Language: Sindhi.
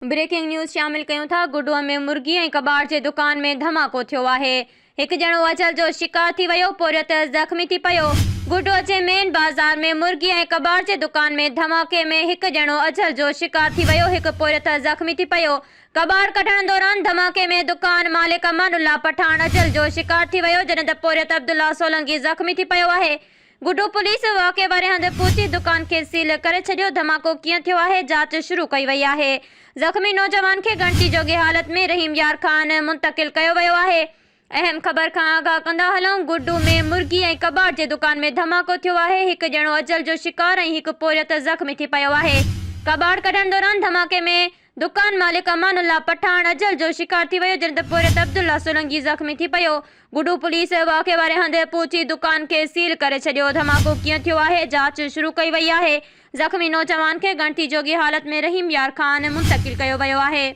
بريڪنگ نيوز شامل ڪيون ٿا گڊوء ۾ مرغي ۽ ڪٻاڙ جي دڪان ۾ ڌماڪو ٿيو آهي هڪ ڄڻو اجل جو شڪار ٿي ويو پورهيت زخمي ٿي پيو گڊوء جي مين بازار ۾ مرغي ۽ ڪٻاڙ جي دڪان ۾ ڌماڪي ۾ هڪ ڄڻو اجل جو شڪار ٿي ويو هڪ پورهيت زخمي ٿي پيو ڪٻاڙ ڪڍڻ دوران ڌماڪي ۾ دڪان مالڪ امان الله پٺاڻ اجل جو شڪار ٿي ويو جڏهن ته پورهيت عبدالله سولنگي زخمي ٿي پيو آهي گڊو پوليس واقعي واري هنڌ پهچي دڪان کي سيل ڪري ڇڏيو، ڌماڪو ڪيئن ٿيو آهي جاچ شروع ڪئي وئي آهي، زخمي نوجوان کي ڳڻتي جوڳي حالت ۾ رحيم يار خان منتقل ڪيو ويو آهي، اهم خبر کان آگاهه ڪندا هلون گڊو ۾ مرغي ۽ ڪٻاڙ جي دڪان ۾ ڌماڪو ٿيو آهي، هڪ ڄڻو اجل جو شڪار ۽ هڪ پورهيت زخمي ٿي پيو آهي، ڪٻاڙ ڪڍڻ دوران ڌماڪي ۾ دڪان مالڪ امان الله پٺاڻ اجل جو شڪار ٿي ويو جڏهن ته پورهيت عبدالله سولنگي زخمي ٿي پيو. گڊو پوليس واقعي واري هنڌ پهچي دڪان کي سيل ڪري ڇڏيو. ڌماڪو ڪيئن ٿيو آهي جاچ شروع ڪئي وئي آهي. زخمي نوجوان کي ڳڻتي جوڳي حالت ۾ رحيم يار خان منتقل ڪيو ويو آهي.